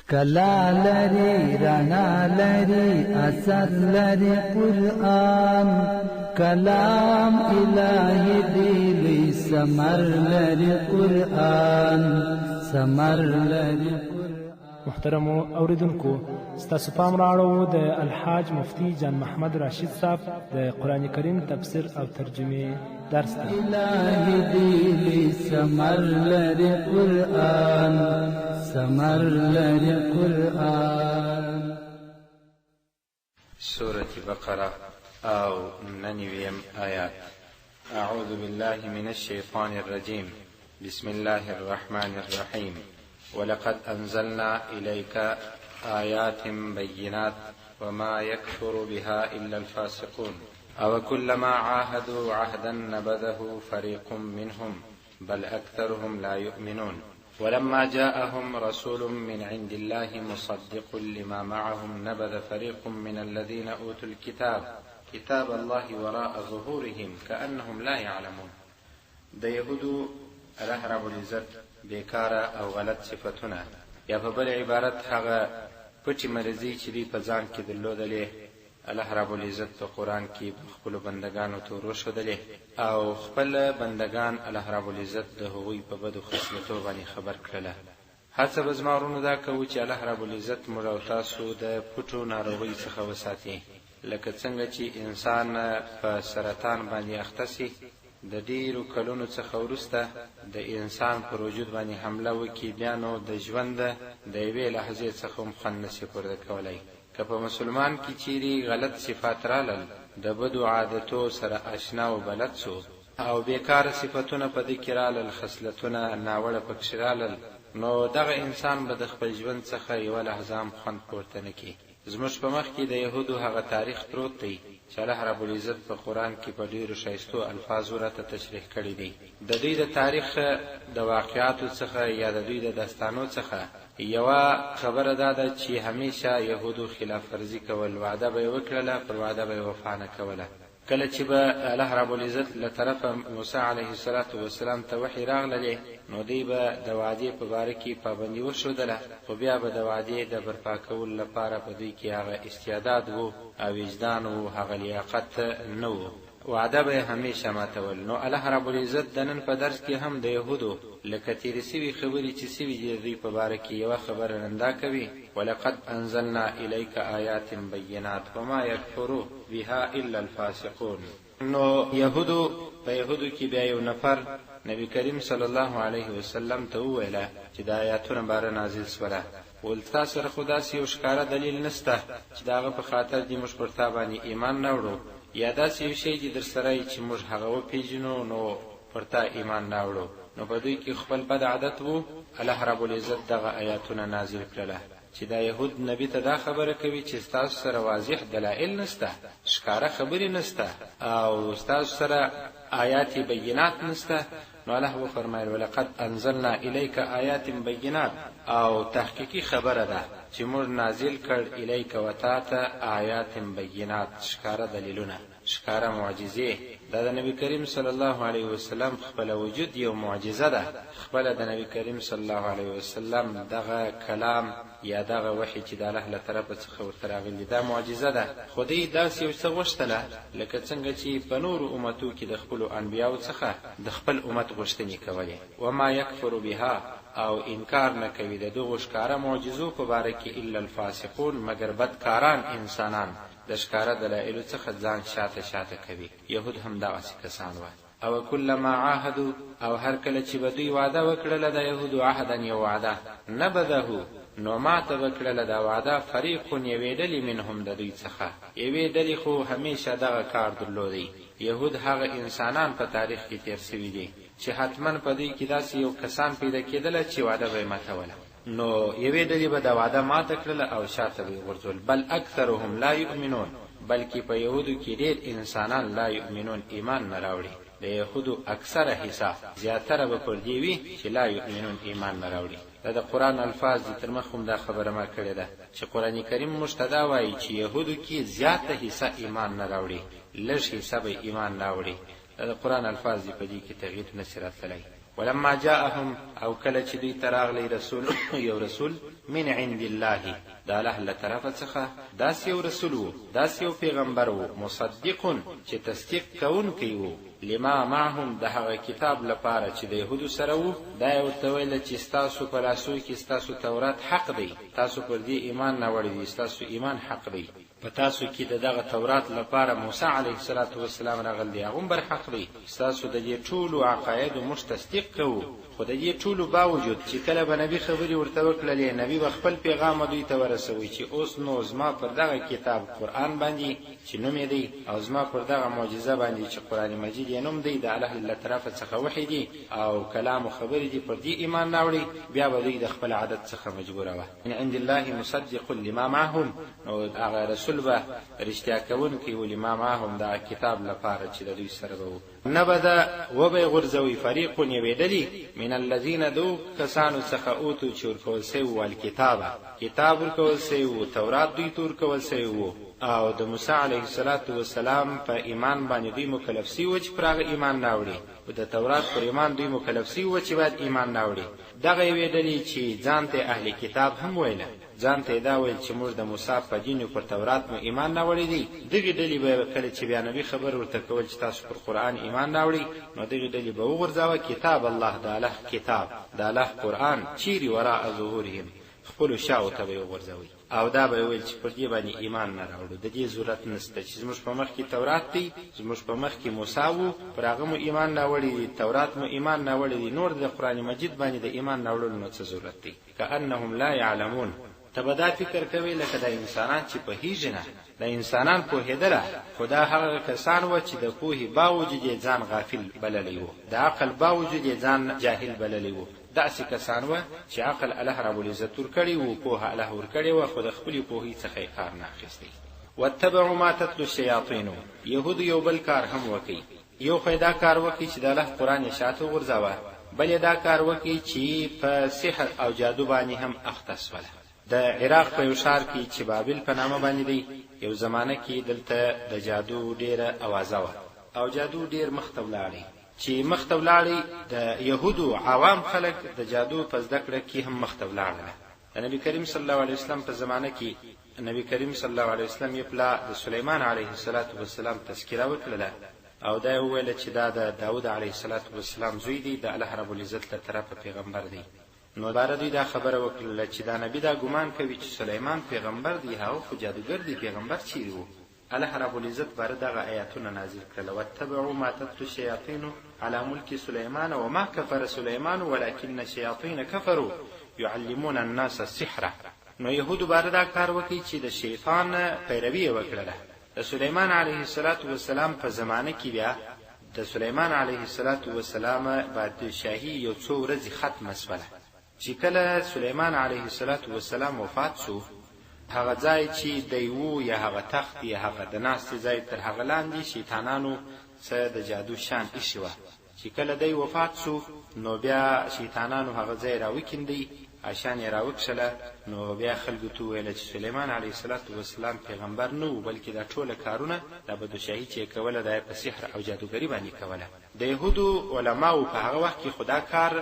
ښکلا لري، رڼا لري، اثر لري قرآن. کلام الهي دی، لوی ثمر لري قرآن، ثمر لري. محترمو اوریدونکو، ستاسو پام رااړوو د الحاج مفتي جان محمد راشد صاحب د قرآن کریم تفسیر او ترجمې درس ته. الهي دی، لوی ثمر لري قرآن، ثمر لري قرآن. سورة بقرة او ننویم آیات. أعوذ بالله من الشيطان الرجيم، بسم الله الرحمن الرحيم. ولقد أنزلنا إليك آيات بينات وما يكفر بها إلا الفاسقون. أو كلما عاهدوا عهدا نبذه فريق منهم بل أكثرهم لا يؤمنون. ولما جاءهم رسول من عند الله مصدق لما معهم نبذ فريق من الذين أوتوا الكتاب كتاب الله وراء ظهورهم كأنهم لا يعلمون. د یهودو الله رب العزت بیکاره او غلط صفتونه، یا په بل عبارت هغه پټې مریضۍ چې دوی په ځان کې درلودلې، الله رب العزت په قرآن کې خپلو بندګانو ته وروښودلې، او خپل بندګان الله رب العزت د هغوی په بدو خصلتو باندې خبر کړله. هڅه به زما وروڼو دا کوو چې الله رب العزت موږ او تاسو د پټو ناروغیو څخه وساتي. لکه څنګه چې انسان په سرطان باندې اخته سي، د ډیرو کلونو څخه وروسته د انسان پر وجود باندې حمله وکړي، بیا نو د ژوند د یوې لحظې څخه هم خوند نسي پورته کولی. که په مسلمان کې چیرې غلط صفات رالل، د بدو عادتو سره اشنا او بلد سو، او بیکاره صفتونه په ده کې رالل، خصلتونه ناوړه پکښې رالل، نو دغه انسان به د خپل ژوند څخه یوه لحظه هم خوند پورته نه کړي. زموږ په مخ کې د یهودو هغه تاریخ پروت دی چې الله رب العزت په قرآن کې په ډېرو ښایستو الفاظو راته تشریح کړی دی. د دوی د تاریخ د واقعاتو څخه یا د دوی د داستانو څخه یوه خبره دا ده چې همیشه یهودو خلاف ورزي کول، وعده به یې وکړله، پر وعده به یې وفا نه کوله. کله چې به الله رب العزت له طرفه موسی علیه الصلاة والسلام ته وحی راغللې، نو دوی به د وعدې په باره کې پابندي وښودله، خو بیا به د وعدې د برپا کولو لپاره په دوی کې هغه استعداد وو او وجدان وو، هغه لیاقت نه وو، وعده به یې همیشه ماتول. نو الله رب العزت د نن په درس کې هم د یهودو لکه تېرې سوي خبرې چې سوي دي د دوی په باره کې یوه خبره نن دا کوي: ولقد انزلنا الیک آیات بینات وما یکفر بها الا الفاسقون. نو یهودو، په یهودو کې بیا یو نفر نبی کریم صلی الله علیه وسلم ته وویله چې د آیاتونه باره نازل سوله، ول تا سره خو داسې یو ښکاره دلیل نسته چې د هغه په خاطر دې موږ پر تا باندې ایمان راوړو، یا داسې یو شی دې در سره چې موږ هغه وپېژنو نو پر تا ایمان راوړو. نو په دوی کې خپل بد عادت وو، الله رب العزت دغه آیاتونه نازل کړله چې دا یهود نبی ته دا خبره کوي چې ستاسو سره واضح دلایل نسته، ښکاره خبرې نسته، او ستاسو سره آیات بینات نسته. نو الله وفرمایل: ولقد انزلنا الیک آیات بینات، او تحقیقي خبره ده چې موږ نازل کړ الیک و تا ته آیات بینات، ښکاره دلیلونه، ښکاره معجزې. دا د نبی کریم صلی الله علیه وسلم خپل وجود یو معجزه ده. خپله د نبی کریم صلی الله علیه وسلم دغه کلام یا دغه وحی چې د الله له طرفه څخه ورته راغلي، دا معجزه ده. خو دوی داسې یو څه غوښتله لکه څنګه چې په نورو امتو کې د خپلو انبیاو څخه د خپل امت غوښتنې کولې. وما یکفر بها، او انکار نه کوي د دغو ښکاره معجزو په باره کې، الا الفاسقون، مګر بدکاران انسانان د ښکاره دلایلو څخه ځان شاته شاته کوي. یهود هم دغسې کسان وه. او کلما عاهدو، او هر کله چې به دوی وعده وکړله د یهودو، عهدا، یو وعده، نبذه، نو ماته به کړله دا وعده، فریق، یوې ډلې، منهم، د دوی څخه یوې ډلې. خو همیشه دغه کار درلودی. یهود هغه انسانان په تاریخ کې تېر سوي دي چې حتما په دوی کې داسې یو کسان پیدا کېدله چې وعده به یې ماتوله. نو یوې ډلې به دا وعده ماته کړله او شاته به یې غورځول. بل اکثرهم لا یؤمنون، بلکې په یهودو کې ډېر انسانان لا یؤمنون، ایمان نه راوړي. د یهودو اکثره حصه، زیاتره به پر دې وي چې لا یؤمنون، ایمان نه راوړي. دا د قرآن الفاظ دي. تر مخ هم دا خبره ما کړې ده چې قرآن کریم موږ ته دا وایي چې یهودو کې زیاته حصه ایمان نه راوړي، لږ حصه به ایمان راوړي. دا د قرآن الفاظ دي، په دې کې تغییر نه سي راتللی. ولما جاءهم او کله چې دوی ته راغلی رسول یو رسول من عند الله د الله له طرفه څخه، داسې یو رسول و، داسې یو پیغمبر و، مصدق چې تصدیق کوونکی و لما معهم د هغه کتاب لپاره چې د یهودو سره و. دا یې ورته ویله چې ستاسو په لاسو کې ستاسو تورات حق دی، تاسو پر دې ایمان راوړی دی، ستاسو ایمان حق دی، په تاسو کې د دغه تورات لپاره موسی علیه الصلاة والسلام راغلی دی، هغه هم برحق دی، ستاسو د دې ټولو عقایدو موږ تصدیق کوو. خو د دې ټولو باوجود چې کله به نبي خبرې ورته وکړلې، نبي به خپل پیغام دوی ته ورسوي چې اوس نو زما پر دغه کتاب قرآن باندې چې نوم یې دی او زما پر دغه معجزه باندې چې قرآن مجید یې نوم دی د الله له طرفه څخه وحي دي او کلام او خبرې دي، پر دې ایمان راوړئ. بیا به دوی د خپل عادت څخه مجبوره وه. من عند الله مصدق لما معهم، نو هغه رسول به رښتیا کوونکی و لما معهم د هغه کتاب لپاره چې د دوی سره به و. نه به ده وبه یې غورځوي فریق یوې ډلې من الذین د هغو کسانو څخه اوتو چې ورکول سوی وو الکتابه کتاب ورکول سوی وو، تورات دوی ته ورکول سوی وو او د موسی علیه الصلاة والسلام په ایمان باندې دوی مکلف سوي وو چې پر هغه ایمان راوړي او د تورات پر ایمان دوی مکلف سوي وو چې باید ایمان راوړي. دغه یوې ډلې چې ځان ته اهل کتاب هم ویله، ځان ته یې دا ویل چې موږ د موسی په دین او پر تورات مو ایمان راوړی دی، دغې ډلې به کله چې بیا نبي خبر ورته کول چې تاسو پر قرآن ایمان راوړئ، نو دغې ډلې به وغورځاوه کتاب الله، د الله کتاب، د الله قرآن، چیرې وراء ظهورهم، خپلو شاو ته به یې وغورځوئ او دا به یې ویل چې پر دې باندې ایمان نه راوړو، د دې ضرورت نشته چې زموږ په مخ کې تورات دی، زموږ په مخ کې موسی و، پر هغه مو ایمان راوړی دی، تورات مو ایمان راوړی دی، نور د قرآن مجید باندې د ایمان راوړلو نو څه ضرورت دی. کأنهم لا یعلمون، ته به دا فکر کوې لکه دا انسانان چې پوهېږي نه. دا انسانان پوهېدله، خو دا هغه کسان وه چې د پوهې باوجود یې ځان غافل بللی و، د عقل باوجود یې ځان جاهل بللی و. داسې کسان وه چې عقل الله رب العزت ورکړی و، پوهه الله ورکړې وه، خو د خپلې پوهې څخه یې کار نه اخیستی. واتبعوا ما تتلو الشیاطین، یهودو یو بل کار هم وکړي. یو خو یې دا کار وکړي چې د الله قرآن یې شاته وغورځاوه، بل یې دا کار وکړي چې په سحر او جادو باندې هم اخته سوله. د عراق په یو ښار کې چې بابل په نامه باندې دی، یو زمانه کې دلته د جادو ډېره اوازه وه او جادو ډېر مخته ولاړی. چې مخته ولاړی، د یهودو عوام خلک د جادو په زده کړه کې هم مخته ولاړله. د نبي کریم صلی الله علیه وسلم په زمانه کې نبي کریم صلی الله علیه وسلم یې پلا د سلیمان علیه الصلاة والسلام تذکره وکړله او دا یې وویله چې دا د داود علیه الصلاة والسلام زوی دی، د الله رب العزت له طرفه پیغمبر دی. نو باره دوی دا خبره وکړله چې دا نبي دا ګمان کوي چې سلیمان پیغمبر دی، هغه خو جادوګر دی، پیغمبر چیرې و؟ الله رب العزت باره دغه آیاتونه نازل کړل، واتبعوا ما تتلو الشیاطین علی ملک سلیمان وما کفر سلیمان ولکن الشیاطین کفروا یعلمون الناس السحر. نو یهودو باره دا کار وکړي چې د شیطان پیروي یې وکړله. د سلیمان علیه الصلاة والسلام په زمانه کې بیا د سلیمان علیه الصلاة والسلام بادشاهي یو څو ورځې ختمه سوله. چې کله سلیمان علیه الصلاة والسلام وفات سو، هغه ځای چې دی وو یا هغه تخت یا هغه د ناستې ځای، تر هغه لاندې شیطانانو څه د جادو شان ایښي وه. چې کله دی وفات سو، نو بیا شیطانانو هغه ځای راوکیندی، اشان یې راوکښله. نو بیا خلکو ته وویله چې سلیمان علیه الصلاة والسلام پیغمبر نه و، بلکې دا ټوله کارونه، دا بدوشاهي چې یې کوله، دا یې په سحر او جادوګري باندې کوله. د یهودو علماوو په هغه وخت کې خو دا کار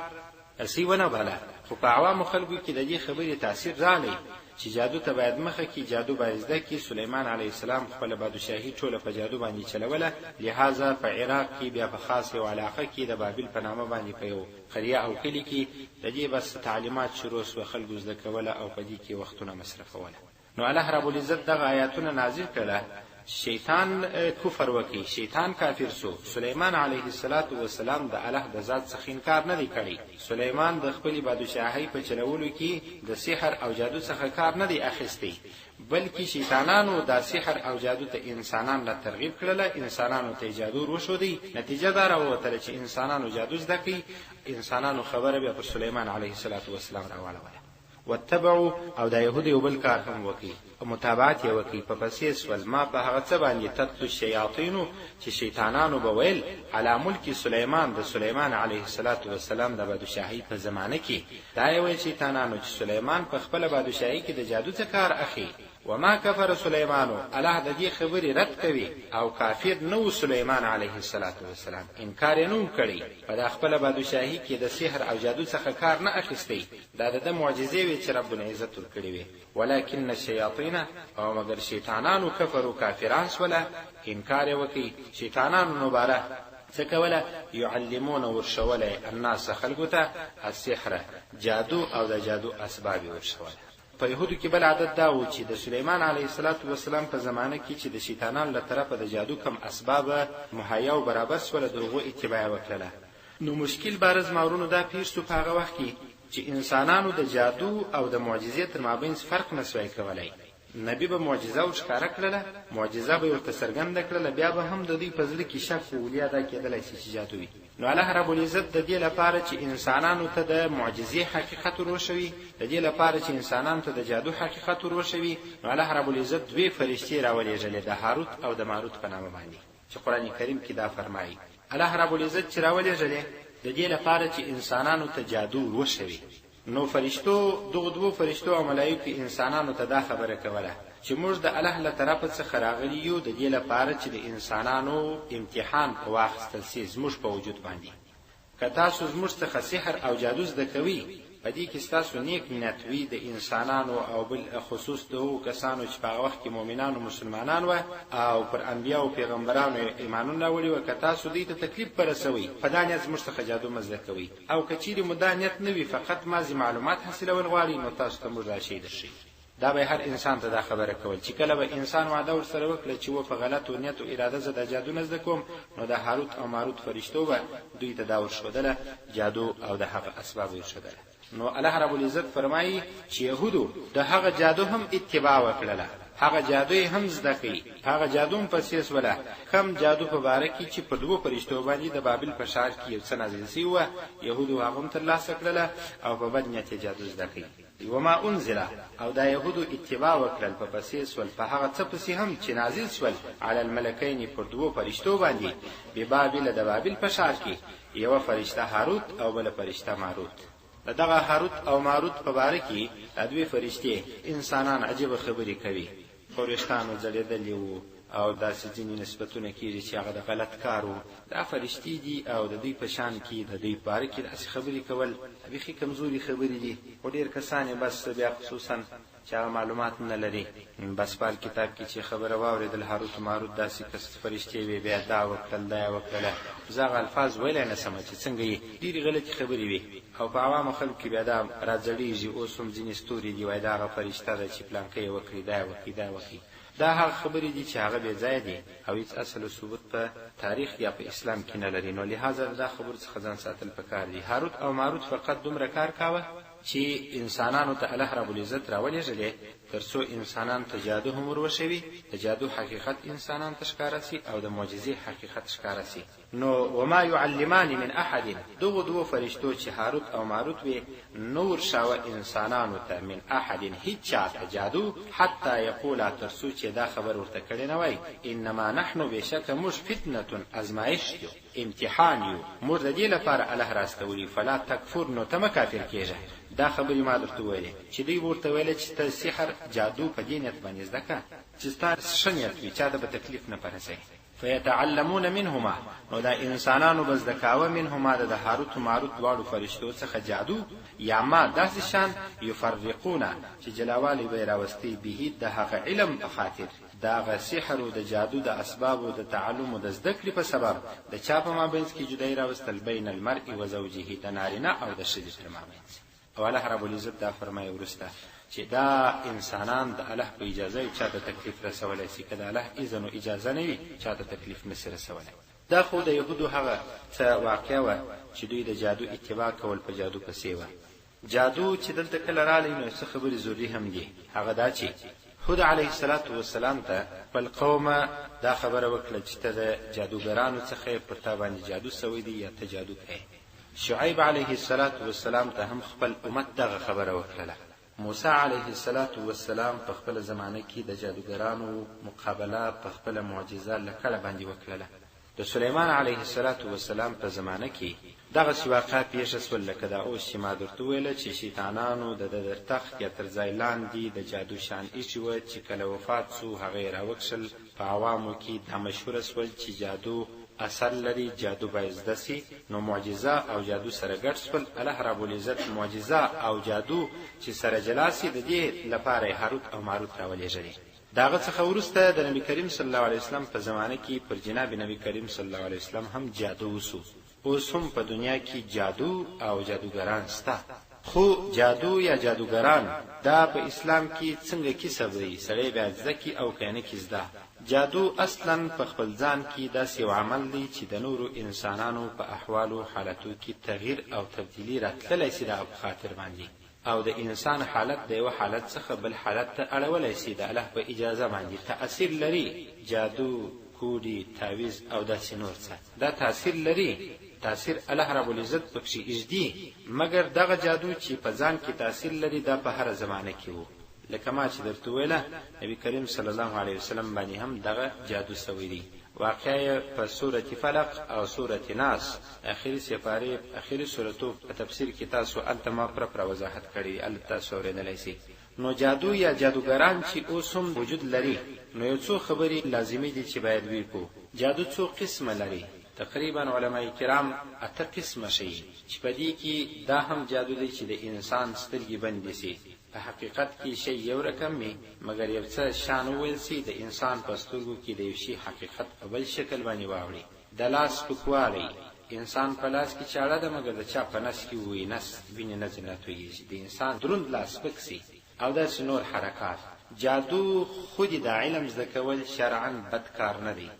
هسې ونه باله، خو په عوامو خلکو کې د دې خبرې تاثیر راغی چې جادو ته باید مخه کړي، جادو باید زده کړي. سلیمان علیه السلام خپله بادشاهي ټوله په جادو باندې چلوله، لهذا په عراق کې بیا په خاص یو علاقه کې د بابل په نامه باندې په یو قریه او کلي کې د دې بس تعلیمات شروع سوه، خلکو زده کوله او په دې کې وختونه مصرفوله. نو الله رب العزت دغه آیاتونه نازل کړله چې شیطان کفر وکړي، شیطان کافر سو. سلیمان علیه الصلاة والسلام د الله د ذات څخه انکار نه دی کړی. سلیمان د خپلې بادشاهۍ په چلولو کې د سحر او جادو څخه کار نه دی اخیستی، بلکې شیطانانو دا سحر او جادو ته انسانان را ترغیب کړله، انسانانو ته یې جادو ور وښودی. نتیجه دا راووتله چې انسانانو جادو زده کړي، انسانانو خبره بیا پر سلیمان علیه الصلاة والسلام راواړوله. واتبعو او دا یهودو یو بل کار هم وکړي او متابعت یې وکړي، په پسې سول ما په هغه څه باندې تتلو الشیاطینو چې شیطانانو به ویل علی ملک سلیمان، د سلیمان علیه الصلاة والسلام د بادشاهۍ په زمانه کې. دا یې ویل شیطانانو چې سلیمان په خپله بادشاهۍ کې د جادو څه کار اخلي. وما کفر سلیمان، الله د دې خبرې رد کوي او کافر نه و سلیمان علیه الصلاة والسلام، انکار یې نه و کړی، په دا خپله بادشاهي کې د سحر او جادو څخه کار نه اخیستی، دا د ده معجزې وې چې رب العزت ورکړې وې. ولکن الشیاطین، او مګر شیطانانو کفرو کافران سوله، انکار یې وکړ، شیطانانو نو باره څه کوله؟ یعلمون ورښوله یې الناس خلکو ته السحر جادو او د جادو اسباب یې ورښوله. په یهودو کې بل عادت دا و چې د سلیمان علیه الصلاة والسلام په زمانه کې چې د شیطانانو له طرفه د جادو کوم اسباب مهیا او برابر سوله د هغو اتباع یې وکړله. نو مشکل باره زما ورونو دا پېښ سو په هغه وخت کې چې انسانانو د جادو او د معجزې تر مابینځ فرق نه سوای کولای. نبي به معجزه ورښکاره کړله، معجزه به یې ورته څرګنده کړله، بیا به هم د دوی په زړه کې شک و، ولیا دا کېدلای سي چې جادو وي. نو الله رب العزت د دې لپاره چې انسانانو ته د معجزې حقیقت وروښوي، د دې لپاره چې انسانانو ته د جادو حقیقت وروښوي، نو الله رب العزت دوې فرشتې راولېږلې د هاروت او د ماروت په نامه باندې چې قرآن کریم کې دا فرمایي. الله رب العزت چې راولېږلې د دې لپاره چې انسانانو ته جادو وروښوي، نو فرشتو، دغو دوو فرشتو او ملایکو انسانانو ته دا خبره کوله چې موږ د الله له طرفه څخه راغلي یو د دې لپاره چې د انسانانو امتحان په واخیستل سي زموږ په وجود باندې. که تاسو زموږ څخه سحر او جادو زده کوئ، په دې کې ستاسو نیک نیت وي د انسانانو او بل خصوص د هغو کسانو چې په هغه وخت کې مؤمنان او مسلمانان وه او پر انبیاء او پیغمبرانو یې ایمانونه راوړي وه، که تاسو دوی ته تکلیف ورسوئ، په دا نیت زموږ څخه جادو مه زده کوئ. او که چیرې مو دا نیت نه وي فقط مازې معلومات حاصلول غواړئ نو تاسو ته موږ دا شی درښیو. دا به هر انسان ته دا خبره کول چې کله به انسان وعده ورسره وکړه چې و په غلطو نیت او اراده زه دا جادو نه زده کوم، نو د هاروت او ماروت فرشتو به دوی ته دا ورښودله جادو او د هغه اسباب یې ورښودله. نو الله رب العزت فرمایي چې یهودو د هغه جادو هم اتباع وکړله، هغه جادو یې هم زده کړي، په هغه جادو هم پسې سوله، کوم جادو په باره کې چې په دوو فرشتو باندې د بابل په ښار کې یو څه نازل سوي وه، یهودو هغه هم ترلاسه کړله او په بد نیت یې جادو زده کړي. وما انزل، او دا یهودو اتباع وکړل، په پسې سول په هغه څه پسې هم چې نازل سول علی الملکین پر دوو فرشتو باندې ببابل د بابل په ښار کې، یوه فرشته هاروت او بله فرشته ماروت. د دغه هاروت او ماروت په باره کې دا دوې فرشتې انسانان عجیبه خبرې کوي، په وریښتانو ځړېدلي وو او داسې ځینې نسبتونه کېږي چې هغه د غلط کار وو. دا فرشتې دي او د دوی په شان کې د دوی په باره کې داسې خبرې کول بیخي کمزوري خبرې دي، خو ډېر کسان یې بس بیا خصوصا چې هغه معلومات نه لري، بس په کتاب کې چې خبره واورېدل هاروت ماروت داسې کس فرشتې وې، بیا دا وکړل دا یې وکړله، زه هغه الفاظ ویلی نه سم چې څنګه یې ډېرې غلطې خبرې وي او په عوامو خلکو کې بیا دا راځړېږي. اوس هم ځینې ستوري دي وایي دا هغه فرشته ده چې پلانکی یې وکړي، دا یې وکړي، دا یې وکړي. دا هغه خبرې دي چې هغه بې ځایه دي او هیڅ اصل او ثبوت په تاریخ یا په اسلام کې نه لري، نو لهذا د دا خبرو څخه ځان ساتل پکار دي. هاروت او ماروت فقط دومره کار کاوه چې انسانانو ته الله رب العزت راولېږلې تر څو انسانانو ته جادو هم وروښوي، د جادو حقیقت انسانانو ته ښکاره سي او د معجزې حقیقت ښکاره سي. نو وما يعلمان من احد، دغو دوو فرشتو چې هاروت او ماروت وې نه ورښاوه انسانانو ته من احد هیچا ته جادو حتی یقولا تر څو چې دا خبر ورته کړې نه وای انما نحن بېشکه موږ فتنة ازمایښت یو، امتحان یو، موږ د دې لپاره الله راستولي فلا تکفر نو ته مه کافر کېږه. دا خبرې ما درته وویلې چې دوی به ورته ویله چې ته سحر جادو په دې نیت باندې زده کړه چې ستا ښه نیت وي، چا ته به تکلیف نه په رسوې. فیتعلمون منهما، نو دا انسانانو به زده کاوه منهما د هاروت و ماروت دواړو فرشتو څخه جادو یا ما داسې شان یفرقون چې جلاوالی به یې راوستی به د هغه علم په خاطر د هغه سحر و د جادو د اسبابو د تعلم و د زده کړې په سبب د چا په مابینځ کې جدایي راوستل بین المرء و زوجه د نارینه او د ښځې تر مابینځ. او الله رب العزت دا فرمایي وروسته چې دا انسانان د الله په اجازه یو چاته تکلیف رسولی سي، که د الله اذن او اجازه نه وي چاته تکلیف نه سي رسولی. دا خو د یهودو هغه څه واقعه وه چې دوی د جادو اتباع کول په جادو پسې وه. جادو چې دلته کله رالی نو څه خبرې ضروري هم دي، هغه دا چې هود علیه الصلاة والسلام ته خپل قوم دا خبره وکړه چې ته د جادوګرانو څخه یې، پر تا باندې جادو سوی دی یا ته جادو کوې. شعیب علیه الصلاة والسلام ته هم خپل امت دغه خبره وکړله. موسی علیه الصلاة والسلام په خپله زمانه کې د جادوګرانو مقابله په خپله معجزه لکړه باندې وکړله. د سلیمان علیه الصلاة والسلام په زمانه کي دغسي واقعه پېښه سول لکه دا اوس چي ما درته وویله چي شیطانانو د ده تر تخت یا تر ځای لاندي د جادو شیان ایښي وه چي کله وفات سو هغه یې راوکښل په عوامو کي دا مشهوره سول چي جادو اثر لري جادو باید زده سي نو معجزه او جادو سره ګډ سول الله رب العزت معجزه او جادو چي سره جلا سي د دې لپاره یې هاروت او ماروت راولېږلې. د هغه څخه وروسته د نبي کریم صلی الله علیه وسلم په زمانه کي پر جناب نبي کریم صلی الله علیه وسلم هم جادو وسو. اوس هم په دنیا کي جادو او جادوګران سته. خو جادو یا جادوګران دا په اسلام کي څنګه کسب دی سړی باید زده کړي او که یې نه کړي زده. جادو اصلاً په خپل ځان کي داسي یو عمل دی چي د نورو انسانانو په احوالو حالتو کي تغیر او تبدیلي راتللای سي د هغه په خاطر باندي او د انسان حالت د یوه حالت څخه بل حالت ته اړولای سي د الله په اجازه باندي تاثیر لري جادو، کوډي، تاویز او داسي نور څه دا تاثیر لري تاثیر الله رب العزت پکښي ایږدي مګر دغه جادو چي په ځان کي تاثیر لري دا په هره زمانه کي وو لکه ما چي درته وویله نبي کریم صلی الله علیه وسلم باندي هم دغه جادو سوی دی واقعه یې په سورة فلق او سورة ناس اخري سېپارې اخري سورتو په تفسیر کي تاسو هلته ما پوره پوره وضاحت کړی دی هلته تاسو اورېدلای سئ. نو جادو یا جادوګران چي اوس هم وجود لري نو یو څو خبري لازمي دي چي باید ویې کړو. جادو څو قسمه لري تقریبا علماء کرام اته قسمه ښيي چي په دې کي دا هم جادو دی چي د انسان سترګي بندي سي په حقیقت کي شی یو رقم وي مګر یو څه شان وویل سي د انسان په سترګو کي د یو شي حقیقت په بل شکل باندي واوړي د لاس سپکوالی، انسان په لاس کي چاړه ده مګر د چا په نس کي ووهي نس ویني نه ځینې راتویږي د انسان دروند لاس سپک سي او داسي نور حرکات. جادو خودي د علم زده کول شرعاً بد کار نه دی.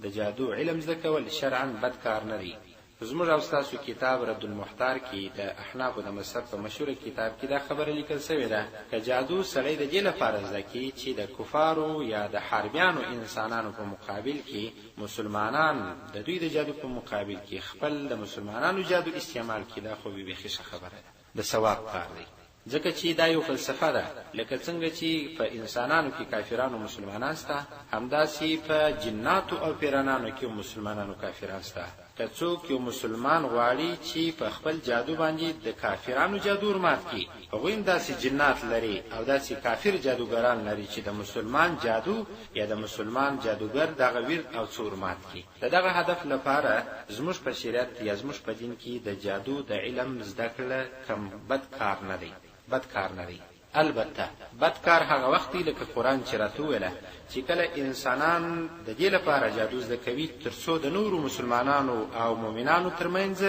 د جادو علم زده کول شرعاً بد کار نه دی. زموږ او ستاسو کتاب رد المحتار کې د احنافو د مذهب په مشهور کتاب کې دا خبره لیکل شوې ده، که جادو سړی د دې لپاره زده کړي چې د کفارو یا د حربیانو انسانانو په مقابل کې مسلمانان د دوی د جادو په مقابل کې خپل د مسلمانانو جادو استعمال کړي دا خو بیخي ښه خبره ده، د ثواب کار دی. ځکه چي دا یو فلسفه ده، لکه څنګه چي په انسانانو کي کافران او مسلمانان سته، همداسي په جناتو او پیرانانو کي هم مسلمانان او کافران سته. که څوک یو مسلمان غواړي چي په خپل جادو باندي د کافرانو جادو ور مات کړي، هغوی هم داسي جنات لري او داسي کافر جادوګران لري چي د مسلمان جادو یا د مسلمان جادوګر دغه ورد او څه ور مات کړي. د دغه هدف لپاره زموږ په شریعت یا زموږ په دین کې د جادو د علم زده کړه کوم بد کار نه دی، بد کار نه دی. البته بد کار هغه وخت دی لکه قرآن چې راته وویله چې کله انسانان د دې لپاره جادو زده کوي تر څو د نورو مسلمانانو او مؤمنانو ترمنځ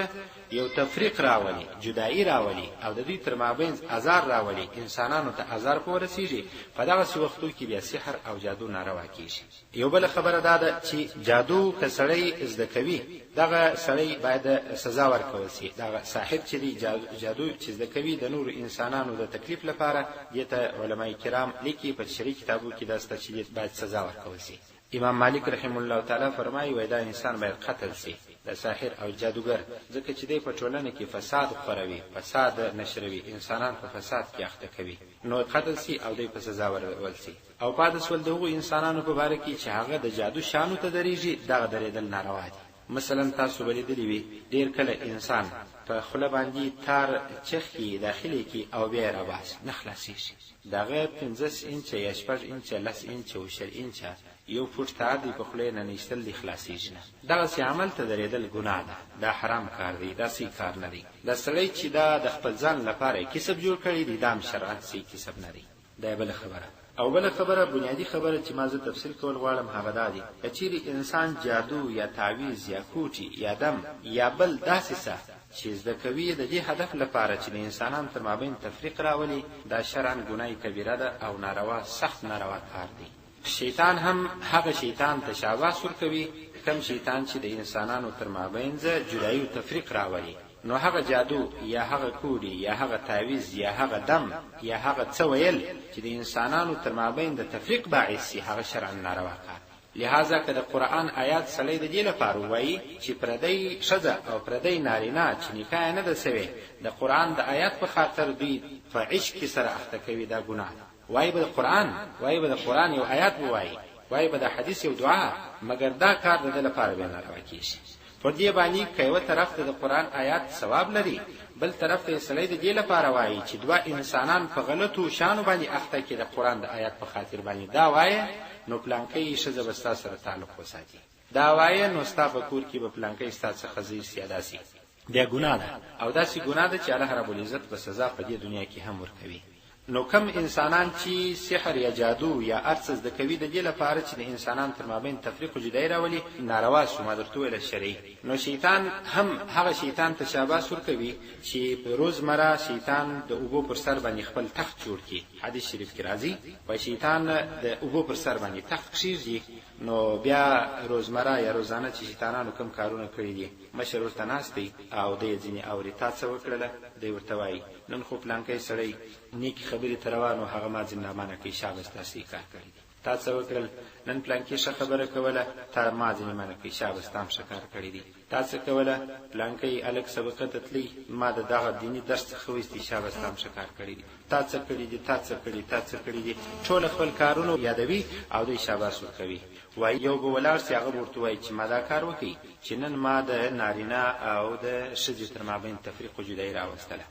یو تفریق راولي، جدایي راولي او د دوی تر مابینځ ازار راولي، انسانانو ته ازار په ورسیږي، په دغسې وختو کې بیا سحر او جادو ناروا کیږي. یو بله خبره دا ده چی جادو که سړی زده کوي دغه سړی باید سزا ورکول سي دغه صاحب چی دی جادو چی زده کوي د نورو انسانانو د تکلیف لپاره دې ته علماء کرام لیکي په شرعي کتابو کی دا سته چی دې باید سزا ورکول سي امام مالک رحمه الله تعالی فرمایي وای دا انسان باید قتل سي دا ساحر او جادوګر ځکه چې دی په ټولنه کې فساد خوروي فساد نشروي انسانان په فساد کې اخته کوي نو قتل سي او دی په سزا ورول سي او پاته سول د هغو انسانانو په باره کي چي هغه د جادو شیانو ته درېږي، دغه درېدل ناروا دي. مثلاً تاسو به لیدلي وي ډېر کله انسان په خوله باندي تار چخ کي داخل یې کي او بیا یې راباسي، نه خلاصېږي. د هغه پنځس انچه یا شپږ انچه، لس انچه او 20 انچه یو فوټ تار دی په خوله یې ننه ایستل دی خلاصېږي نه. دغسي عمل ته درېدل ګناه ده، دا حرام کار دی، دا صحیح کار نه دی. دا سړی چي دا د خپل ځان لپاره یې کسب جوړ کړی دی دا هم شرعاً صحیح کسب نه دی. دا بله خبره. او بله خبره بنیادي خبره چې ما زه تفصیل کول غواړم هغه دا دی که چیرې انسان جادو یا تعویذ یا کوټي یا دم یا بل داسې څه چې زده کوي یې د دې هدف لپاره چې د انسانانو تر مابین تفریق راولي دا شرعا ګناه کبیره ده او ناروا سخت ناروا کار دی. شیطان هم هغه شیطان ته شاباس ورکوي کوم شیطان چې د انسانانو تر مابینځ جدایي او تفریق راولي. نو هغه جادو یا هغه کوډي یا هغه تاویز یا هغه دم یا هغه څه ویل چې د انسانانو تر مابین د تفریق باعث سي هغه شرعا ناروا کار دی. لهذا که د قرآن آیات سړی د دې لپاره ووایي چې پردۍ ښځه او پردی نارینه چې نکاح یې نه ده سوې د قرآن د آیات په خاطر دوی په عشق کې سره اخته کوي دا ګناه ده. وایي به د قرآن وایي به د قرآن یو آیات به وایي. وایي به دا حدیث یو دعا، مګر دا کار د ده لپاره بیا ناروا کېږي. پر دې باندې که یوه طرف ته د قرآن آیات ثواب لري، بل طرف ته یې سړی د دې لپاره وایي چې دوه انسانان په غلطو شیانو باندې اخته کړي، د قرآن د آیات په خاطر باندې دا وایې نو پلانکی ښځه به ستا سره تعلق وساتي، دا وایې نو ستا په کور کې به پلانکی ستا څخه زوی سي، یا داسې بیا ګناه ده، او داسې ګناه ده چې الله رب العزت به سزا په دې دنیا کې هم ورکوي. نو کم انسانان چې سحر یا جادو یا هر څه زده کوي د دې لپاره چې د انسانان تر مابین تفریق و جدایي راولي، ناروا سو، ما درته وویله شرعي. نو شیطان هم هغه شیطان ته شاباس ورکوي چې روزمره شیطان د اوبو پر سر باندې خپل تخت جوړ کړي. حدیث شریف کې راځي وایي شیطان د اوبو پر سر باندې تخت کښېږدي، نو بیا روزمره یا روزانه چې شیطانانو کوم کارونه کړي دي، مشر ورته ناست دی او دی یې ځینې اوري، تا څه وکړله؟ دی ورته وایي نن خو پلانکی سړی نیکې خبرې ته روان و، هغه ما ځینې رامنع کړي، شابه ستا صحیح کار کړی دی. تا څه وکړل؟ نن پلانکي ښه خبره کوله، تا ما ځینې منع کړي، شابه ستا هم ښه کار کړی دی. تا څه کوله؟ پلانکی هلک سبقه ته تلی، ما د دغه دیني درس څخه ویستی، شابه ستا هم ښه کار کړی دی. تا څه کړي دي؟ تا څه کړي؟ تا څه کړي دي؟ ټول خپل کارونه یادوي او دی شاباس ورکوي. وایي یو به ولاړ سي، هغه به ورته وایي چې ما دا کار وکړي چې نن ما د نارینه او د ښځې تر مابین تفریق و جدایي راوستله.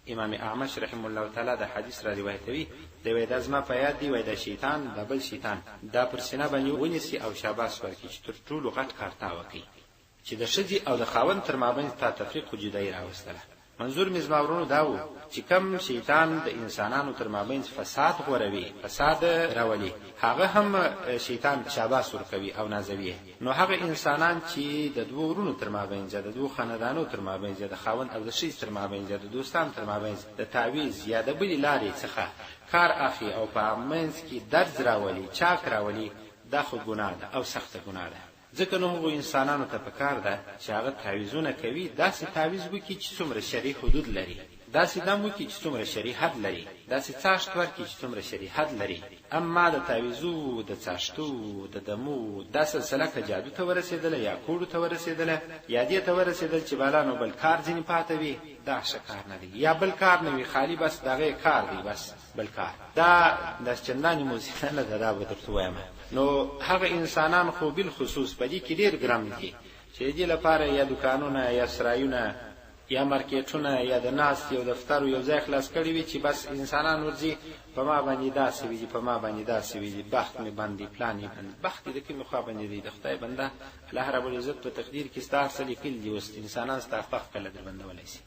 امام اعمش رحمه الله تعالی دا حدیث را روایتوي، دی وایي دا زما په یاد دی، وایي دا شیطان، دا بل شیطان دا پر سینه باندې ونیسي او شاباس ورکړي چې تر ټولو غټ کار تا وکړي چې د ښځې او د خاوند تر مابین تا تفریق و جدایي راوستله. منظور مې زما ورونو دا و چې کم شیطان د انسانانو تر مابین فساد غوروي، فساد راولي، هغه هم شیطان شاباس ورکوي او نازوي. نو هغه انسانان چې د دوو ورونو تر مابین، د دوو خاندانو تر مابین، د خاوند او د ښځې تر مابین، د دوستان تر مابین د تعویذ یا د بلې لارې څخه کار اخلي او په منځ کې درز راولي، چاک راولي، دا خو ګناه ده او سخته ګناه ده. ځکه نو هغو انسانانو ته پکار ده چې هغه تعویذونه کوي، داسې تعویذ وکړي چې څومره شرعي حدود لري، داسې دم وکړي چې څومره شرعي حد لري، داسې څاښت ورکړي چې څومره شرعي حد لري. اما د تعویذو، د څاښتو، د دمو دا سلسله که جادو ته ورسېدله یا کوړو ته ورسېدله یا دې ته ورسېدل چې بالا نو بل کار ځینې پاته وي، دا ښه کار نه دی، یا بل کار نه وي، خالي بس دغه کار دی، بس بل کار دا داسې چندانې موزیله نه ده، دا به درته ووایم. نو هغه انسانان خو بالخصوص په دې کې ډېر ګرم دي چې د دې لپاره یا دوکانونه یا سرایونه یا مارکیټونه یا د ناست یو دفتر یو ځای خلاص کړی وي چې بس انسانان ورځي په ما باندې دا سوي دي، په ما باندې دا سوي دي، بخت مې بند دی، پلان یې بند، بخت دې د کومې خوا باندې دی؟ د خدای بنده الله رب العزت په تقدیر کې ستا هر څه لیکلي دي، اوس انسانان ستا بخت کله در بندولی سي؟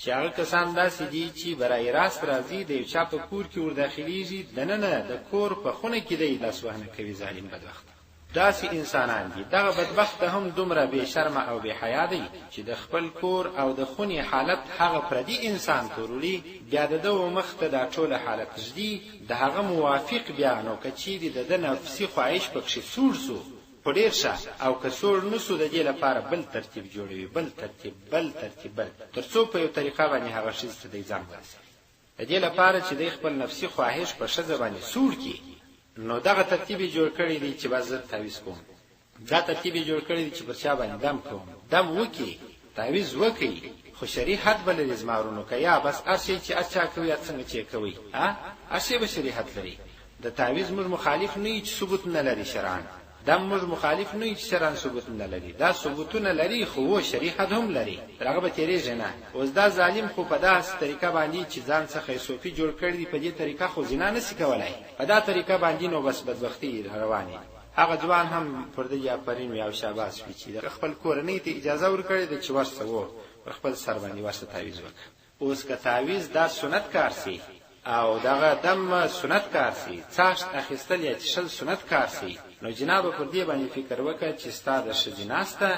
چې هغه کسان داسې دي چې برای راست راځي، د یو چا په کور کې ورداخلېږي، دننه د کور په خونه کې دی لاسوهنه کوي، ظالم بدبخت. داسې انسانان دي. دغه بدبخت هم دومره بې شرمه او بې حیا دی چې د خپل کور او د خونې حالت هغه پردي انسان ته وروړي، بیا د ده و مخ ته دا ټوله حالت ږدي، د هغه موافق بیا نو که چیرې د ده نفسي خواهش پکښې سوړ سو خو ډېر ښه، او که سوړ نه سو د دې لپاره بل ترتیب جوړوي، بل ترتیب، بل ترتیب، بل، تر څو په یو طریقه باندې هغه ښځې ته دی ځان ورسوي. د دې لپاره چې دی خپل نفسي خواهش په ښځه باندې سوړ کړي، نو دغه ترتیب یې جوړ کړی دی چې بس زه تعویذ کوم، دا ترتیب یې جوړ کړی دی چې پر چا باندې دم کوم، دم وکړي، تعویذ وکړي، خو شرعي حد به لري زما ورونو، که یا بس هر شی چې هر چا کوي هر څنګه چې یې کوي، هر شی به شرعي حد لري. د تعویذ موږ مخالف نه یو چې ثبوت نه لري شرعاً، دم موږ مخالف نه یو چې شرعاً ثبوت نه لري، دا ثبوتونه لري خو و شرعي حد هم لري، تر هغه به تېرېږي نه. اوس دا ظالم خو په داسې طریقه باندې چې ځان څخه یې صوفي جوړ کړی دی، په دې طریقه خو زنا نه سي کولای، په دا طریقه باندې نو بس بدبختي روانې دي. هغه ځوان هم پر ده آفرین وي او شاباس وي چې د خپل کورنۍ ته اجازه ورکړې ده چې ورسه و پر خپل سر باندې ورسه تعویذ وکړه. اوس که تعویذ دا سنت کار سي او دغه دم سنت کار سي، څاښت اخیستل یا چښل سنت کار سي، نو جنابه پر دې باندې فکر وکړه چې ستا د ښځې ناسته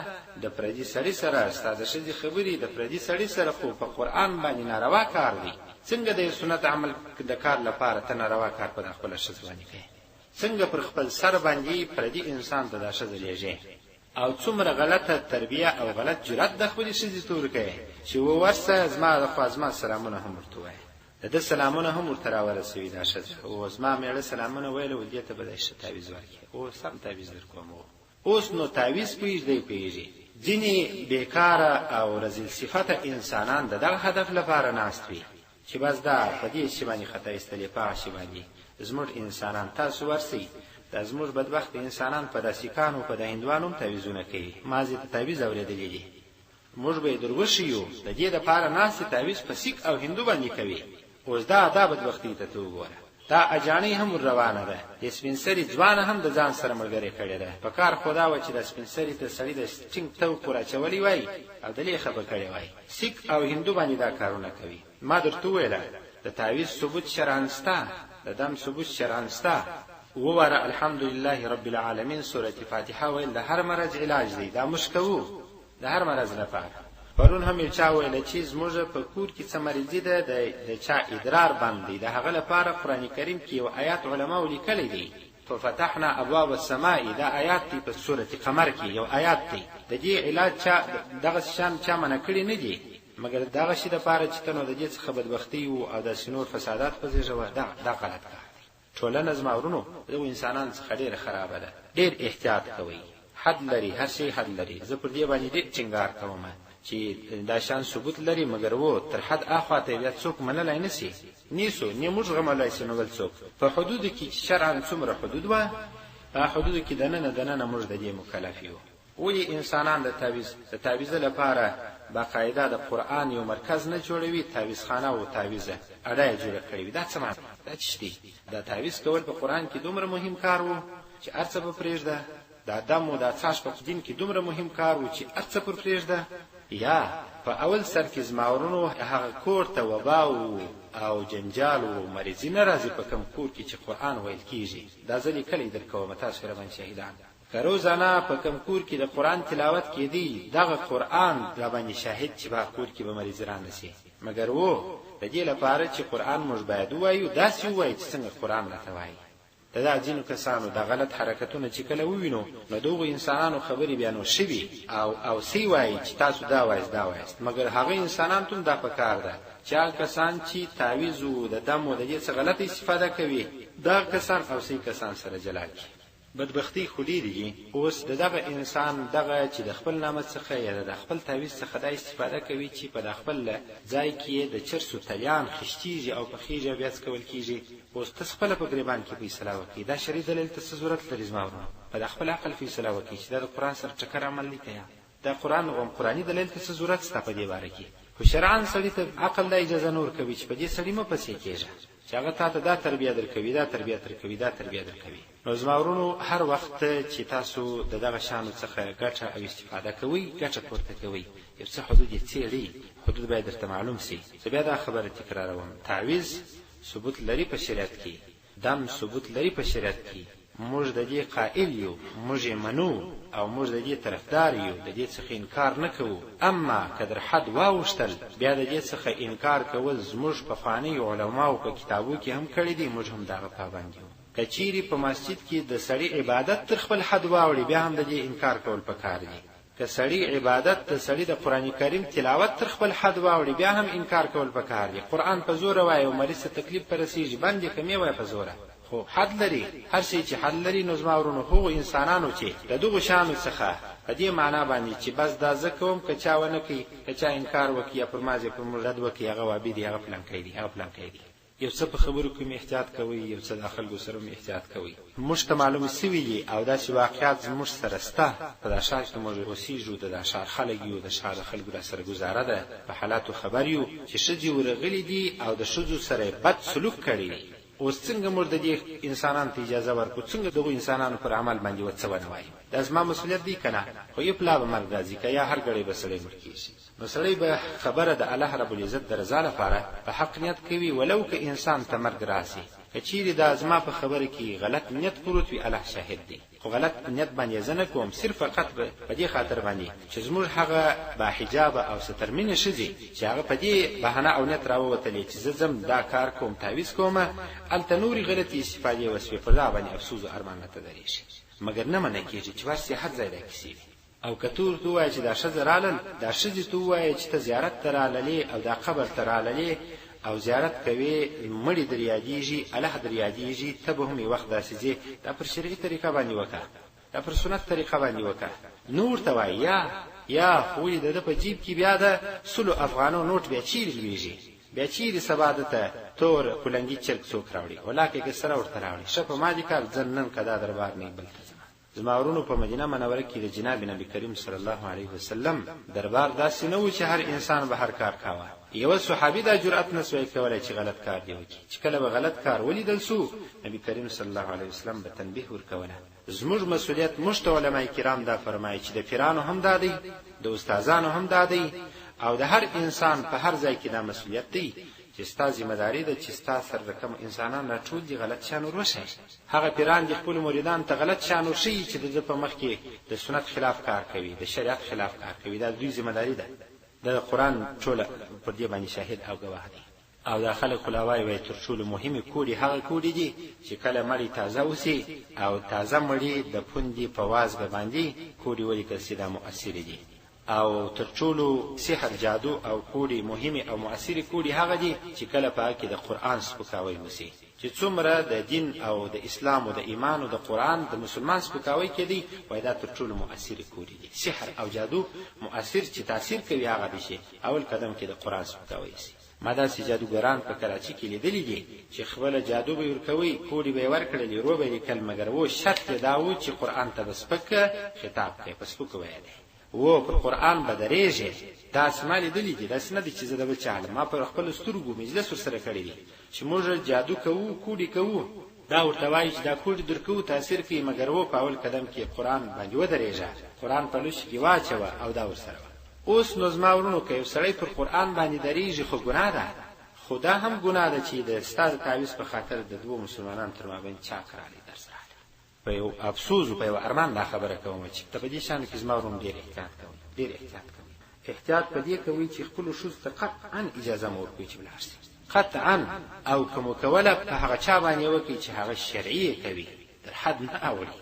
د پردي سړي سره، ستا د ښځې خبرې د پردي سړي سره خو په قرآن باندې ناروا کار دی. څنګه د یو سنت عمل د کار لپاره ته ناروا کار په خپله ښځه باندې کوې؟ څنګه پر خپل سر باندې پردي انسان ته دا ښځه لېږې؟ او څومره غلطه تربیه او غلط جرأت د خپلې ښځې ته ورکوې چې ورسه زما د خوا زما سلامونه هم ورته ووایه، د ده سلامونه هم ورته راورسوي دا ښځه، او زما مېړه سلامونه ویل و دې ته به دی ښه تعویذ ورکړي، او سم تعویذ درکوم. اوس نو تعویذ پوهېږي دی پوهېږي. ځینې بېکاره او رذیل صفته انسانان د دغه هدف لپاره ناست وي چې بس دا په دې شي باندې خطا ایستلې، په هغه شي باندې. زموږ انسانان تاسو ورسئ دا زموږ بدبخته انسانان په دا سیکانو په دا هندوانو هم تعویذونه کوي. ما ځې ته تعویذ اورېدلی دي، موږ به یې در وښیو. د دې دپاره ناست تعویذ په سیک او هندو باندې کوي. اوس دا بدبختۍ ته ته وګوره، دا اجاڼۍ هم ور روانه ده. دې سپین سري ځوانه هم د ځان سره ملګرې کړې ده. په کار خو دا وه چې دا سپین سري ته سړي د ټینګ توق ور اچولی وای او د لېخه به کړې وای. سیک او هندو باندې دا کارونه کوي. ما درته وویله د تعویذ ثبوت شرعا سته، د دم ثبوت شرعا سته. اووه واره الحمدلله رب العالمین سورة فاتحه ویل د هر مرض علاج دی. دا موږ کوو د هر مرض لپاره. پرون هم یو چا ویله چې زموږ په کور کې څه مریضي ده، د چا ادرار بند دی، د هغه لپاره قرآن کریم کې یو آیات علماو لیکلی دی، ففتحنا ابواب السماء، دا آیات دی په سورة قمر کې یو آیات دی. د دې علاج چا دغه شان چا منع کړي نه دي، مګر دغه شي دپاره چې ته نو د دې څخه بدبختي و او داسې نور فسادات وزېږوه، دا غلط کار دی. ټولنه زما ورونو دغو انسانانو څخه ډېره خرابه ده. ډېر احتیاط کوئ، حد لري، هر شی حد لري. زه پر دې باندې ډېر ټینګار کوم چې دا شان ثبوت لري، مګر و تر حد اخوا ته بیا څوک منلی نه سي، نیسو نه موږ زغملی سي نو بل څوک. په حدودو کې چې شرعا څومره حدود وه، په حدودو کې دننه دننه موږ د دې مکلف یو. ولې انسانان د تعویذ د تعویذه لپاره باقاعده د قرآن یو مرکز نه جوړوي، تعویذ خانه او تعویذه اډه یې جوړه کړې وي؟ دا څه معنی دا څه دی؟ دا تعویذ کول په قرآن کې دومره مهم کار و چې هر څه به پرېږده؟ دا دم و دا څاښ په دین کې دومره مهم کار و چې هر څه پر پرېږده؟ یا په اول سر کې زما ورونو هغه کور ته وبا و او جنجال و مریضي نه راځي په کوم کور کې چې قرآن ویل کېږي. دا زه لیکلی در کوم، تاسو راباندې شاهدان. که روزانه په کوم کور کې د قرآن تلاوت کېدی، دغه قرآن راباندې شاهد چې په کور کې به مریضي رانه سي. مګر و د دې لپاره چې قرآن موږ باید ووایو، داسې ووایو چې څنګه قرآن راته وایي. د دا ځینو کسانو دا غلط حرکتونه چې کله ووینو، نو دغو انسانانو خبرې بیا نو ښه وي او سی وایي چې تاسو دا وایاست دا وایاست. مګر هغه انسانان ته هم دا پکار ده چې هغه کسان چې تعویذ و د دم و د دې څخه غلطه استفاده کوي، دغه کسان او صحیح کسان سره جلا کړي. بدبختۍ خو ډېرې دي. اوس د دغه انسان دغه چې د خپل نامه څخه یا د خپل تعویذ څخه دا استفاده کوي چې په د خپل ځای کې یې د چرسو تلیان خشتیږي او پخیږي او بیا څکول کیږي. اوس ته خپله په ګریبان کې فیصله وکړئ، دا شرعي دلیل ته څه ضرورت لري زما ورونو؟ په د خپل عقل فیصله وکړئ چې دا د قرآن سره ټکر عمل دی که یا دا قرآن او قرآني دلیل ته څه ضرورت سته په دې باره کې؟ خو شرعاً سړي ته عقل دا اجازه نه ورکوي چې په دې سړي مه پسې کېږه چې هغه تا ته دا تربیه درکوي، دا تربیه درکوي، دا تربیه درکوي. نو زما ورونو هر وخت چې تاسو د دغه شانو څخه ګټه او استفاده کوئ، ګټه پورته کوئ، یو څه حدود یې څېړئ، حدود باید درته معلوم سي. زه بیا دا خبره تکراروم، تعویذ ثبوت لري په شریعت کې، دم ثبوت لري په شریعت کې، موږ د دې قائل یو، موږ یې منو او موږ د دې طرفدار یو، د دې څخه انکار نه کوو. اما که در حد واوښتل، بیا د دې څخه انکار کول زموږ پخوانیو علماو په کتابو کې هم کړي دي، موږ هم د هغه پابند یو. که چیرې په مسجد کې د سړي عبادت تر خپل حد واوړي، بیا هم د دې انکار کول پکار دي. که سړي عبادت د سړي د قرآن کریم تلاوت تر خپل حد واوړي، بیا هم انکار کول پکار دي. قرآن په زوره وایي او مریض ته تکلیف په رسیږي، بند یې که مې وایه په زوره، خو حد لري. هر شی چې حد لري، نو زما ورونو هغو انسانانو چې د دغو شانو څخه په دې معنا باندې چې بس دا زه کوم، که چا ونه کوي، که چا انکار وکړي یا پر ما ځای پر موږ رد وکړي، هغه وابي دی، هغه پلانکی دی، هغه پلانکی دی. یو څه په خبرو کې مې احتیاط کوئ، یو څه د خلکو سره مې احتیاط کوئ. موږ ته معلوم سوي دي او داسې واقعات زموږ سره سته. په دا ښار کې موږ اوسېږو، د دا ښار خلک یو، د ښار د خلکو را سره ګزاره ده، په حالاتو خبر یو چې ښځې ورغلي دي او د ښځو سره یې بد سلوک کړی دی. اوس څنګه موږ د دې انسانانو ته اجازه ورکړو؟ څنګه دغو انسانانو پر عمل باندې ورڅه ونه وایو؟ دا زما مسؤلیت دی که نه؟ خو یو پلا به مرګ راځي که یا هر ګړی به سړی مړ کېږي. نو سړی به خبره د الله رب العزت د رضا لپاره په حق نیت کوي، ولو که انسان ته مرګ راسي. که چیرې دا زما په خبره کې غلط نیت پروت وي، الله شاهد دی، خو غلط نیت باندې زه نه کوم، صرف فقط په دې خاطر باندې چې زموږ هغه باحجابه او سترمینې ښځې چې هغه په دې بهانه او نیت راووتلې چې زه ځم دا کار کوم، تعویذ کوم، هلته نورې غلطې استفادې وسوې، پر دا باندې افسوس او ارمان راته درېږي. مګر نه منع کېږي چې ورسې هر ځای دا کیسې وي. او که ته ورته ووایې چې دا ښځه رالل، دا ښځې ته ووایې چې ته زیارت ته راللې او دا قبر ته راللې او زیارت کوې، مړي در یادېږي، الله در یادېږي، ته به هم یو وخت داسې ځې، دا پر شرعي طریقه باندې وکړه، دا پر سنت طریقه باندې وکړه. نو ورته وایي یا یا خو ولې د ده په جیب کې بیا د 100 افغانو نوټ بیا چیرې لوېږي؟ بیا چیرې سبا ده ته تور کلنګي چرګ څوک راوړي؟ ولاکه که سره ورته راوړي. ښه په ما دې کار، ځه نن که دا دربار نه وي بل ته ځم. زما ورونو، په مدینه منوره کې د جناب نبی کریم صلی الله علیه وسلم دربار داسې نه و چې هر انسان به هر کار کاوه. یوه صحابي دا جرأت نه سوای کولای چې غلط کار دې وکړي. چې کله به غلط کار ولیدل سو، نبی کریم صلی الله علیه وسلم به تنبیه ورکوله. زموږ مسؤلیت، موږ ته علماء کرام دا فرمایي چې د پیرانو هم دا دی، د استادانو هم دا دی، او د هر انسان په هر ځای کې دا مسؤلیت دی چې ستا ذمه داري ده چې ستا سره د کوم انسانان راټول دي غلط شیان ور وښایي. هغه پیران دې خپلو مریدانو ته غلط شیان ورښیي چې د ده په مخ کې د سنت خلاف کار کوي، د شریعت خلاف کار کوي. دا د دوی ذمه داري ده. د قرآن ټوله پر دې باندې شاهد او ګواه دی. او دا خلک خو لا وایي، وایي تر ټولو مهمې کوډې هغه کوډې دي چې کله مړی تازه اوسي او تازه مړي د پوندې په وازګه باندې کوډې ولیکل سي، دا مؤثرې دي. او تر ټولو سحر، جادو او کوډې مهمې او مؤثرې کوډې هغه دي چې کله په هغه کې د قرآن سپکاوی وسي. چې څومره د دین او د اسلام او د ایمان او د قرآن د مسلمان سپکاوی کېدی، وایي دا تر ټولو مؤثرې کوډې دي. سحر او جادو مؤثر چې تاثیر کوي هغه دی چې اول قدم کې د قرآن سپکاوی سي. ما داسې جادوګران په کراچي کې لیدلي دي چې خپله جادو به یې ورکوي، کوډې به یې ورکړلې، رو به یې لیکل، مګر و شرط یې دا و چې قرآن ته به سپک خطاب کوي، په سپکو به یې دی و پر قرآن به درېږې. داسې ما لیدلي دي، داسې نه دي چې زه د بل چا علم، ما پر خپلو سترګو مجلس ورسره کړی دی چې موږ جادو کوو، کوډې کوو، دا ورته وایي چې دا کوډې درکوو تاثیر کوي، مګر و په اول قدم کې قرآن باندې ودرېږه، قرآن په لوښي کې واچوه او دا ورسره وه. اوس نو زما وروڼو، که یو سړی پر قرآن باندې درېږي خو ګناه ده، خو دا هم ګناه ده چې د ستا د تعویذ په خاطر د دوو مسلمانانو تر مابین چاک راغلی درس راغلی. په یو افسوس او په یو ارمان دا خبره کوم چې ته په دې شانو کې زما وروڼو ډېر احتیاط کوئ، ډېر احتیاط کوئ. احتیاط په دې کوئ چې خپلو ښځو ته قطعا اجازه مه ورکوئ چې ولاړ سي، قطعا. او که مو کوله په هغه چا باندې وکړئ چې هغه شرعي یې کوي، تر حد نه اوړي.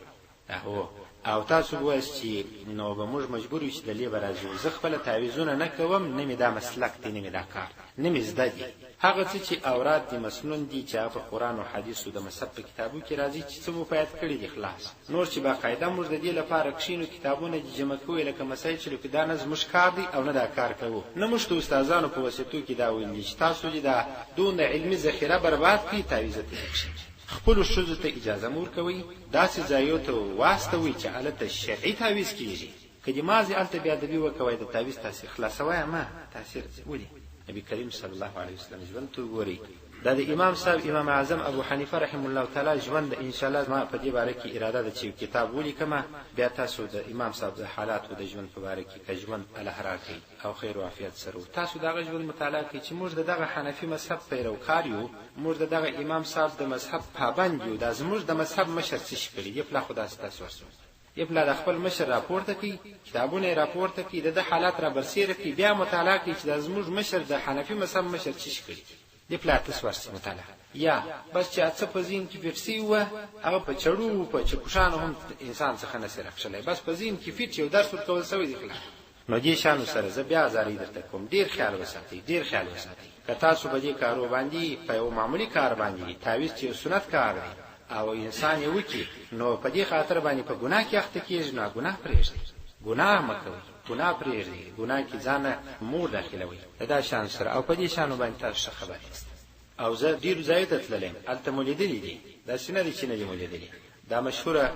هو، او تاسو به وایاست چې نو به موږ مجبور یو چې د لې به راځو. زه خپله تعویذونه نه کوم، نه مې دا مسلک دی، نه مې دا کار دی، نه مې زده دي. هغه څه چې اوراد دي، مسنون دي، چې هغه په قرآن او حدیثو د مذهب په کتابو کې راځي، چې څه مو په یاد کړي دي خلاص. نور چې باقاعده موږ د دې لپاره کښېنو کتابونه دي جمع کوو لکه مسایل چې لکه دا نه زموږ کار دی او نه دا کار کوو. نه موږ ته استادانو په واسطو کې دا ویلي چې تاسو دې دا دونه علمي ذخیره برباد کړئ، تعویذ ته دې کښېنئ. خپلو ښځو ته اجازه مه ورکوئ، داسې ځایو ته واستوئ چې هلته شرعي تعویذ کېږي. که دې مازې هلته بې ادبي وکوی د تعویذ تاثیر خلاصوی مه، تاثیر ولې؟ نبی کریم صلی الله علیه وسلم ژوند ته وګورئ. دا د امام صاحب امام اعظم ابو حنیفه رحم الله تعالی ژوند. ان شاء الله ما په دې باره کې اراده ده چې یو کتاب ولیکم، بیا تاسو د امام صاحب د حالاتو د ژوند په باره کې که ژوند الله راکړي او خیر او عافیت سره تاسو د هغه ژوند مطالعه کړئ چې موږ د دغه حنفي مذهب پیروکار یو، موږ د دغه امام صاحب د مذهب پابند یو. دا زموږ د مذهب مشر څه شي کړي؟ یې پلا خو داسې تاسو ورسو یې پلا د خپل مشر راپورته کړي، کتابونه یې راپورته کړي، د ده حالات را برسېره کړي، بیا مطالعه کړي چې دا زموږ مشر د حنفي مذهب مشر څه شي کړي. دې پلا تاسو ورسې مطالعه یا بس چې څه په ذهن کې فټ سوي وه هغه په چړو په چکوشانو هم انسان څخه نه سي راکښلی، بس په ذهن کې فټ یو درس ورکول سوی دی خلاص. نو دې شانو سره زه بیا زارۍ درته کوم، ډېر خیال وساتئ، ډېر خیال وساتئ. که تاسو په دې کارو باندې په یو معمولي کار باندې تعویذ چې یو سنت کار دی او انسان یې وکړي نو په دې خاطر باندې په ګناه کې اخته کېږي، نو ګناه پرېږدئ، ګناه مه کوئ، ګناه پرېږدئ، ګناه کې ځانه مور داخلوئ د دا شان سره. او په دې شانو باندې تاسو ښه خبر یاست. او زه ډېرو ځایو ته تللی یم، هلته مو لیدلي دي، داسې نه دي چې نه دي مو لیدلي. دا مشهوره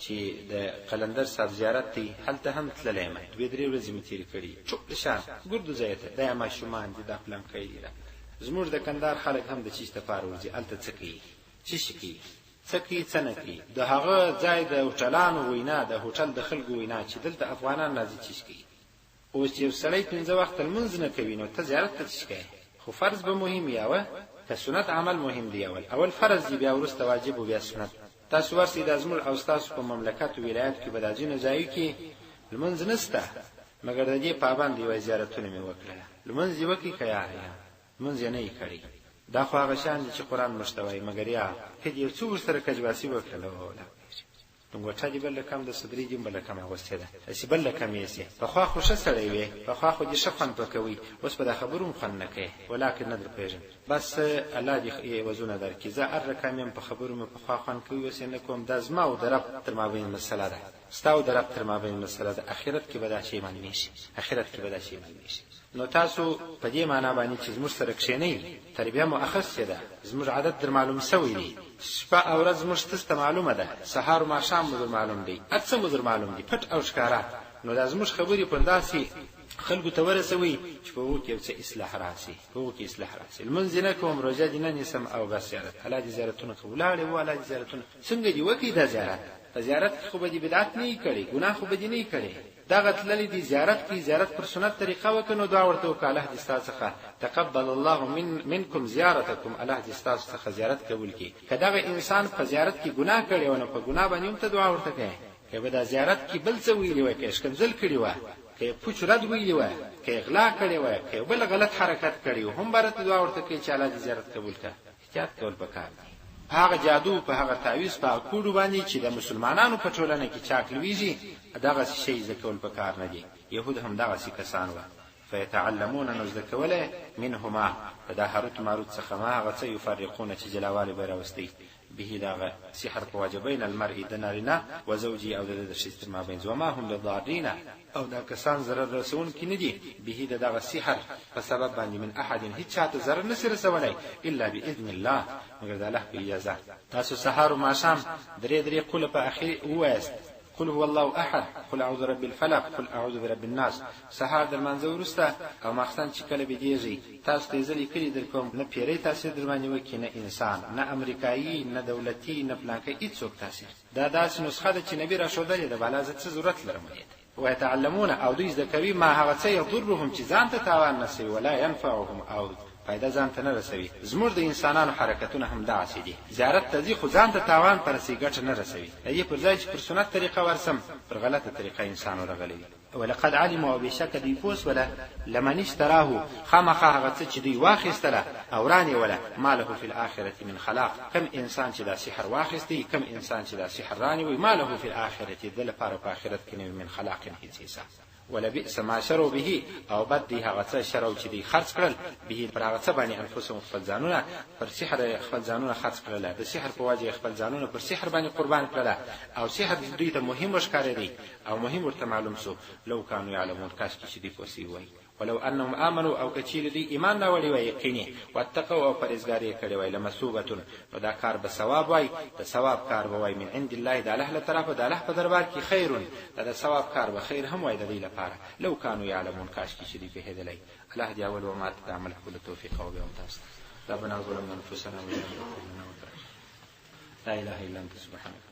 چې د قلندر صاحب زیارت دی، هلته هم تللی یم، دوې درې ورځې مې تېرې کړي، ټول شان ګردو ځای ته، دا ماشومان دي، دا پلانکی دي، دا زموږ د کندهار خلک هم د چیش دپاره ورځي، هلته څه کوي، څه شي کوي، څه کوي، څه نه کوي. د هغه ځای د هوټلانو وینا، د هوټل د خلکو وینا چې دلته افغانان راځي څه شي کوي. اوس چې یو سړی پنځه وخته لمونځ نه کوي نو ته زیارت ته څه شي کوې؟ خو فرض به مهم وي اوه که سنت عمل مهم دی؟ اول اول فرض دی، بیا وروسته واجب او بیا سنت. تاسو ورسئ دا زموږ او ستاسو په مملکت او ولایت کې به دا ځینو ځایو کې لمونځ نسته، مګر د دې پابند دی، وایي زیارتونه مې وکړله. لمونځ یې وکړي که یا یا لمونځ یې نه یې کړی؟ دا خو هغه شان دي چې قرآن موږ ته وایي، مګر یا که دې یو څه ورسره کجباسي وکړله وله لنګوټه دې بل رقم ده، صدرۍ دې هم بل رقم اغوستې ده، داسې بل رقم یې سې. پخوا خو ښه سړی وې، پخوا خو دې ښه خوند په کوی، اوس په دا خبرو هم خوند نه کوې، ولاکه نه درپوهېږم. بس الله دې عوضونه درکړي. زه هر رقم یم، په خبرو مې پخوا خوند کوي، اوس یې نه کوم. دا زما او د رب تر مابین مسله ده. ستا او د رب تر مابین مسله ده، اخرت کې به دا شی معلومیږي، اخرت کې به دا شی معلومیږي. نو تاسو په دې معنا باندې چې زموږ سره کښېنئ، تربیه مو اخیستې ده، زموږ عادت در معلوم شوی دی، شپه او ورځ زموږ تاسو ته معلومه ده، سهار او ماښام مو در معلوم دی، هر څه مو در معلوم دي، پټ او ښکاره. نو دا زموږ خبرې پر داسې خلکو ته ورسوئ چې په هغو کې یو څه اصلاح راسي، په هغو کې اصلاح راسي. لمونځ دې نه کوم، روژه دې نه نیسم او بس زیارت، الله دې زیارتونه قبول. لاړې وو الله دې زیارتونه څنګه دې وکړي دا زیارت؟ په زیارت کې خو به دې بدعت نه وي کړی، ګناه خو به دې نه وي کړې. دغه تللی دی زیارت کوي، زیارت پر سنت طریقه وکړه، نو دعا ورته وکړه، الله دې ستا څخه تقبل الله من منکم زیارتکم، الله دې ستاسو څخه زیارت قبول کړي. که دغه انسان په زیارت کې ګناه کړې وه، نو په ګناه باندې هم ته دعا ورته کوې. که به دا زیارت کې بل څه ویلي وای، که یې ښکنځل کړي وه، که یې پوچ رد ویلي وای، که یې غلا کړې وای، که یې بل غلط حرکت کړی و، هم به راته دعا ورته کوي چې الله دې زیارت قبول کړه. احتیاط کول پکار دي په هغه جادو، په هغه تعویذ، په هغه کوډو باندې چې د مسلمانانو په ټولنه کې چاک لویږي، دغسې شی زده کول پکار نه دي. یهود هم دغسې کسان وه. فیتعلمون نو زده کولی منهما د دا هاروت ماروت څخه ما هغه څه یفرقون چې جلاوالی به راوستی به د هغه سحر په وجه بین المرء د نارینه و زوجي او د ده د ښځې تر مابینځ وما هم بضارین او دا کسان ضرر رسوونکي نه دي به د دغه سحر په سبب باندې من احد هیڅ چاته ضرر نسي رسولی الا باذن الله مګر د الله په اجازه. تاسو سهار او ماښام درې درې قله په اخر ووایاست، قل هو الله احد، قل اعوذ برب الفلق، قل اعوذ برب الناس، سهار د لمانځه وروسته او ماخستن چې کله بیدیږئ. تاسو ته یې زه لیکلي درکوم، نه پیری تاثیر درباندې وکړي، نه انسان، نه امریکایي، نه دولتي، نه پلانکی، هیڅوک تاثیر. دا داسې نسخه ده چې نبي راښودلې ده، بالا زه څه ضرورت لرم دې ته. ويتعلمون او دوی زده کوي ما هغه څه یضرهم چې ځان ته تاوان رسوي ولا ينفعهم او فایده ځان ته نه رسوي. زموږ د انسانانو حرکتونه هم دغسې دي، زیارت ته ځي خو ځان ته تاوان په رسوي، ګټه نه رسوي. د دې پر ځای چې پر سنت طریقه ورسم، پر غلطه طریقه انسان ورغلی وي. ولقد علموا او بېشکه دوی پوه سوله لمن اشتراه خامخا هغه څه چې دوی واخیستله او رانیوله ما له فی الاخرة من خلاق، کوم انسان چې دا سحر واخیستی، کوم انسان چې دا سحر رانیوی، ما له فی الاخرة د ده لپاره په آخرت کې نه وي من خلاق هیڅ حصه. ولبئس ما شروا به او بد دی هغه څه شرو چې دوی خرڅ کړل به پر هغه څه باندې انفسهم خپل ځانونه، پر سحر یې خپل ځانونه خرڅ کړله، د سحر په وجه یې خپل ځانونه پر سحر باندې قربان کړله او سحر دوی ته مهم وښکارېدی او مهم ورته معلوم سو. لو کانو یعلمون کاشکې چې دوی پوه سوي وای. ولو انهم آمنوا او که چیرې دوی ایمان راوړی وای یقیني، واتقوا او پرهېزګاري یې کړې وای، لمثوبة نو دا کار به ثواب وای، د ثواب کار به وای، من عند الله د الله له طرفه د الله په دربار کې، خیر دا د ثواب کار به خیر هم وای د دوی لپاره، لو کانو یعلمون کاشکې چې دوی پوهېدلی. الله دې اول و ماته د عمل کولو توفیق او بیا هم تاسو ته. ربنا ظلمنا انفسنا وإن لم تغفر لنا وترحمنا. لا اله الا انت سبحانك.